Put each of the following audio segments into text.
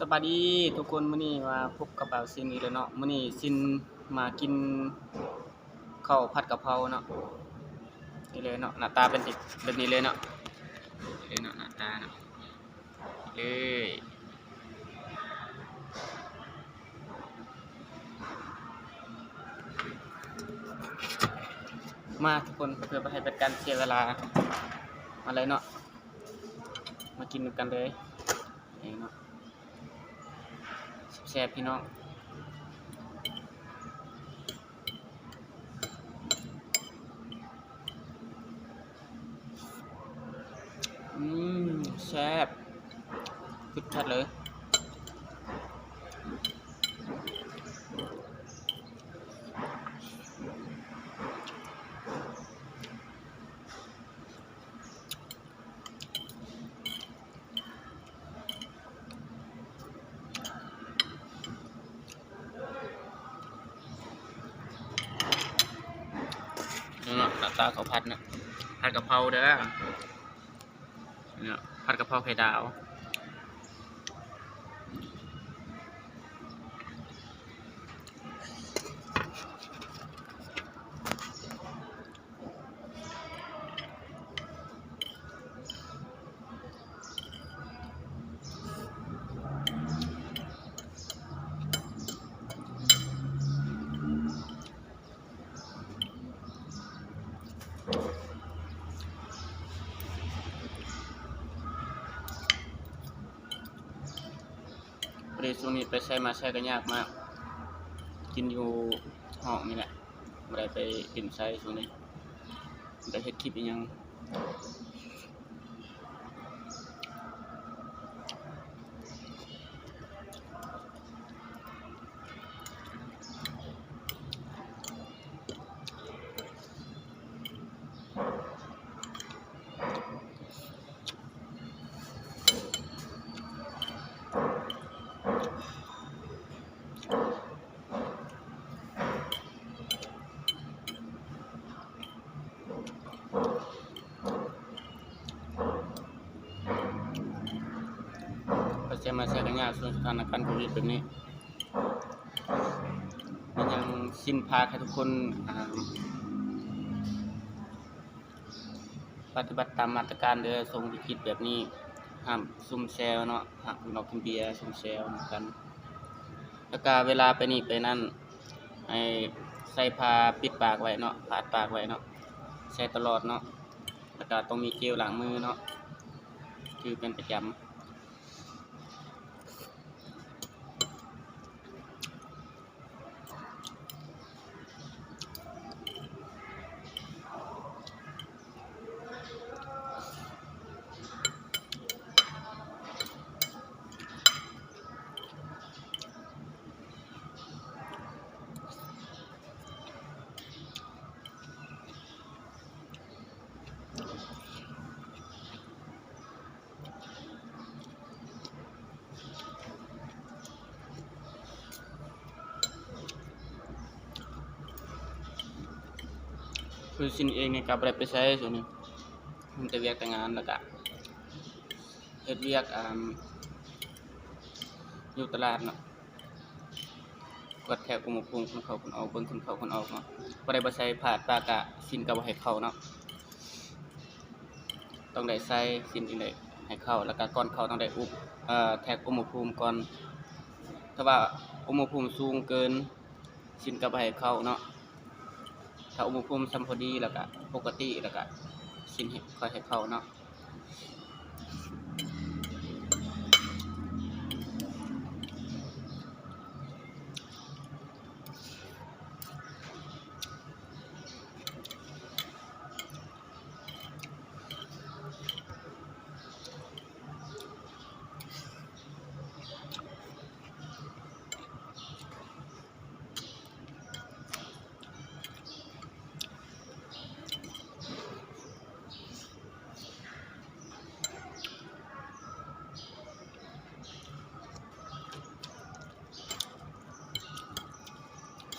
ສະບາຍດີທຸກຄົນ, ມື້ນີ້ມາພົບກັບບ່າວຊິນອີກແລ້ວເນາະ. ມື້ນີ້ຊິນມາກິນເຂົ້າຜັດກະເພົາເນາະ. ນີ້ເລີຍເນາະ, ໜ້າຕາເປັນແບບນີ້ເລີຍເນາະ. ນີ້ເລີຍເນາະ ໜ້າຕາເນາະ. ເລີຍ ມາທຸກຄົນ, ເພື່ອບໍ່ໃຫ້ເປັນການເສຍເວລາ, ມາເລີຍເນາະ, ມາກິນນຳກັນເລີຍ. ນີ້ເນາະ ແຊບໆ ພີ່ນ້ອງ. ອືມ ແຊບ ສຸດຍອດເລີຍ. ເນາະ ໜ້າຕາເຂົ້າຜັດນະ, ຜັດກະເພົາເດີ. ເນາະ ຜັດກະເພົາໄຂ່ດາວ. ພໍດີຊ່ວງນີ້ໄປໃສມາໃສກໍຍາກມາກ, ກິນຢູ່ຫ້ອງນີ້ແຫຼະ, ບໍ່ໄດ້ໄປຫຼິ້ນໃສຊ່ວງນີ້, ບໍ່ໄດ້ເຮັດຄລິບອີ່ຫຍັງ. ໄປໃສມາໃສກໍຍາກ ຊ່ວງສະຖານະການໂຄວິດແບບນີ້. ແມ່ນຫຍັງຊິນຝາກໃຫ້ທຸກຄົນ ອ່າ ປະຕິບັດຕາມມາດຕະການເດີ. ຊ່ວງວິກິດແບບນີ້ ຫ້າມຊຸມແຊວເນາະ, ຫ້າມກິນເຫຼົ້າກິນເບຍ, ຊຸມແຊວນຳກັນ. ແລ້ວກະເວລາໄປນີ້ໄປນັ້ນ ໃຫ້ໃສ່ຜ້າປິດປາກໄວ້ເນາະ, ຜາດປາກໄວ້ເນາະ, ໃສ່ຕະຫຼອດເນາະ. ແລ້ວກະຕ້ອງມີເຈວລ້າງມືເນາະ, ຖືເປັນປະຈຳ. ຄືຊິນເອງນີ້ກໍບໍ່ໄດ້ໄປໃສຊ່ວງນີ້, ມີແຕ່ວຽກແຕ່ງານ ແລ້ວກະເຮັດວຽກ ອ່າ ຢູ່ຕະຫຼາດເນາະ. ກວດແທກອຸນຫະພູມຄົນເຂົ້າຄົນອອກ, ເບິ່ງຄົນເຂົ້າຄົນອອກເນາະ. ບໍ່ໄດ້ບໍ່ໃສ່ຜ້າອັດປາກະ ຊິນກໍບໍ່ໃຫ້ເຂົ້າເນາະ, ຕ້ອງໄດ້ໃສ່ ຊິນຈຶ່ງໄດ້ໃຫ້ເຂົ້າ. ແລ້ວກະກ່ອນເຂົ້າຕ້ອງໄດ້ອຸບ ເອີ ແທກອຸນຫະພູມກ່ອນ. ຖ້າວ່າອຸນຫະພູມສູງເກີນ ຊິນກໍບໍ່ໃຫ້ເຂົ້າເນາະ. ຖ້າອຸນຫະພູມຊ່ຳພໍດີ ແລ້ວກະປົກກະຕິ ແລ້ວກະຊິນໃຫ້ ຄ່ອຍໃຫ້ເຂົ້າເນາະ.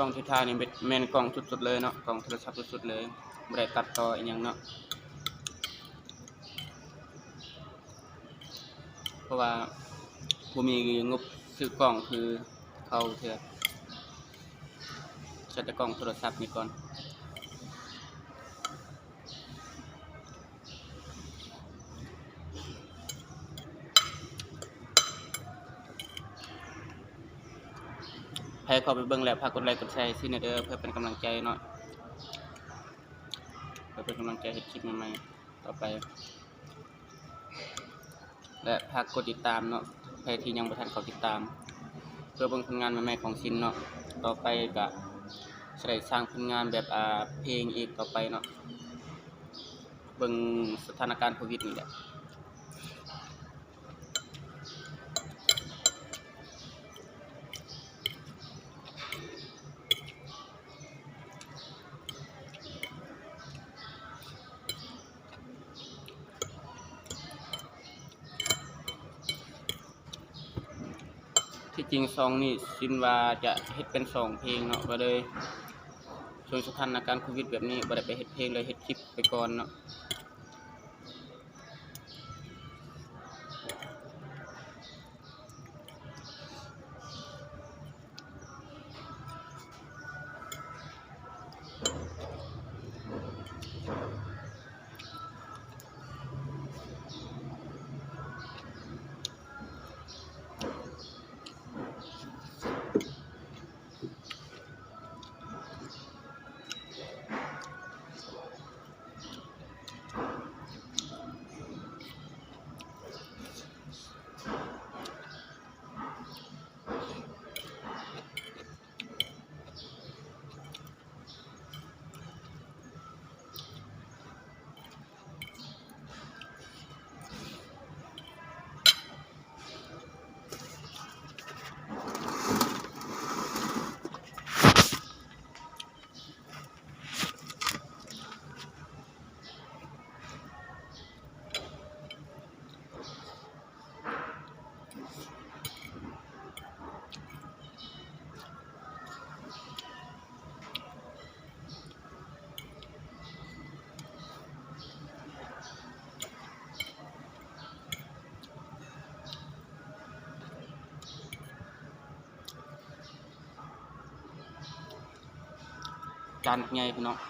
ກ້ອງທີ່ຖ່າຍນີ້ແມ່ນ ແມ່ນກ້ອງສຸດໆເລີຍເນາະ, ກ້ອງໂທລະສັບສຸດໆເລີຍ, ບໍ່ໄດ້ຕັດຕໍ່ອີ່ຫຍັງເນາະ. ເພາະວ່າ ບໍ່ມີງົບຊື້ກ້ອງຄືເຂົາເທື່ອ ໃຊ້ແຕ່ກ້ອງໂທລະສັບນີ້ກ່ອນ. ໃຜເຂົ້າໄປເບິ່ງແລ້ວ ຝາກກົດໄລກົດແຊໃຫ້ຊິແດ່ເດີ ເພື່ອເປັນກຳລັງໃຈເນາະ ເພື່ອເປັນກຳລັງໃຈເຮັດຄລິບໃໝ່ໆຕໍ່ໄປ. ແລະ ຝາກກົດຕິດຕາມເນາະ ໃຜທີ່ຍັງບໍ່ທັນເຂົ້າຕິດຕາມ ເພື່ອເບິ່ງຜົນງານໃໝ່ໆຂອງຊິນເນາະ. ຕໍ່ໄປກະຊິໄດ້ສ້າງຜົນງານແບບ ອ່າ ເພງອີກຕໍ່ໄປເນາະ ເບິ່ງສະຖານະການໂຄວິດນີ້ແຫຼະ. ທີ່ຈິງຊ່ອງນີ້ຊິນວ່າຈະເຮັດເປັນຊ່ອງເພງເນາະ ກໍເລີຍຊ່ວງສະຖານະການໂຄວິດແບບນີ້ ບໍ່ໄດ້ໄປເຮັດເພງ ເລີຍເຮັດຄລິບໄປກ່ອນເນາະ. ຈານບັກໃຫຍ່ພຸ້ນເນາະ. ເ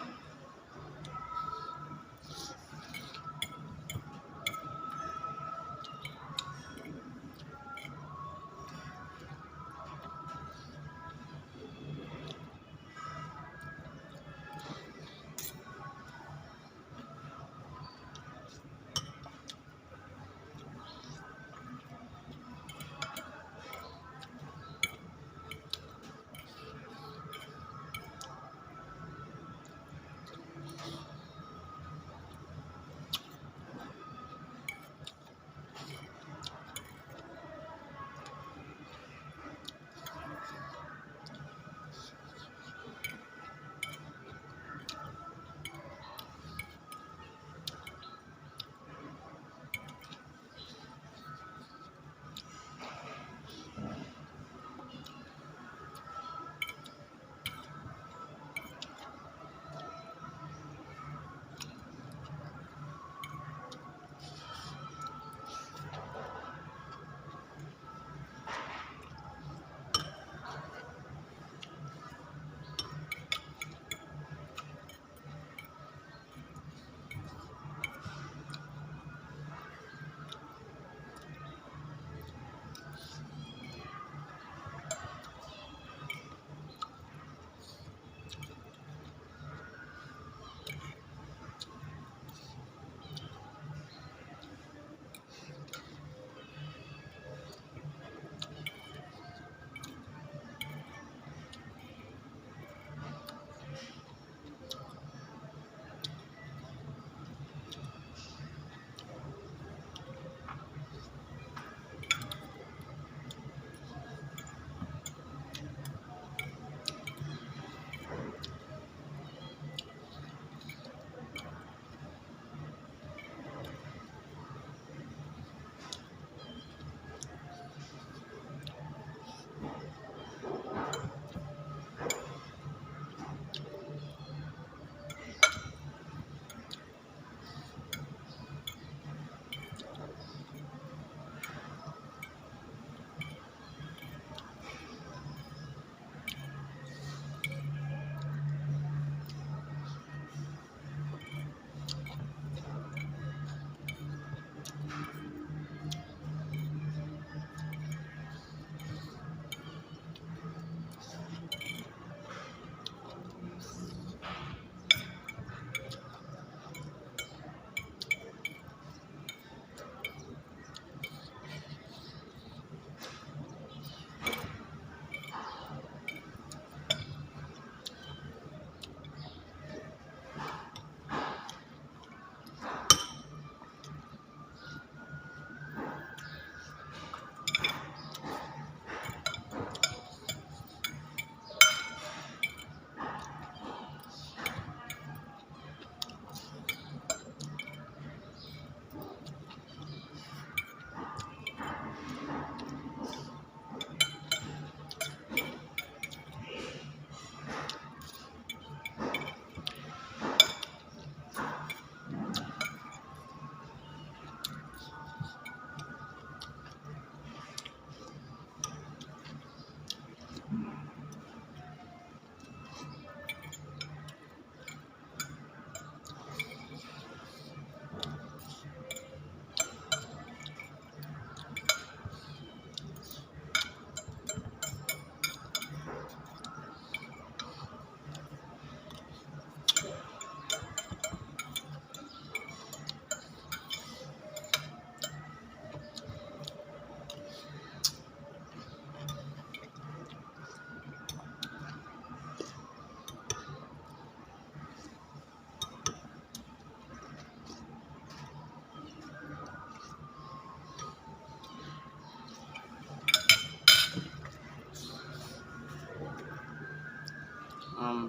ອາ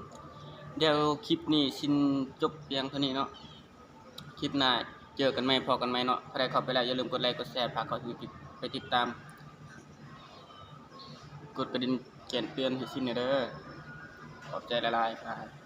ດຽວຄລິບນີ້ຊິນຈົບພຽງເທົ່ານີ້ເນາະ. ຄລິບໜ້າເຈີກັນໃໝ່ ພໍ້ກັນໃໝ່ເນາະ. ໃຜໄດ້ເຂົ້າໄປແລ້ວ ຢ່າລືມກົດໄລ ກົດແຊ ຝາກເຂົ້າໄປຕິດຕາມ ກົດກະດິ່ງແຈ້ງເຕືອນໃຫ້ຊິນແດ່ເດີ. ຂອບໃຈຫຼາຍໆ.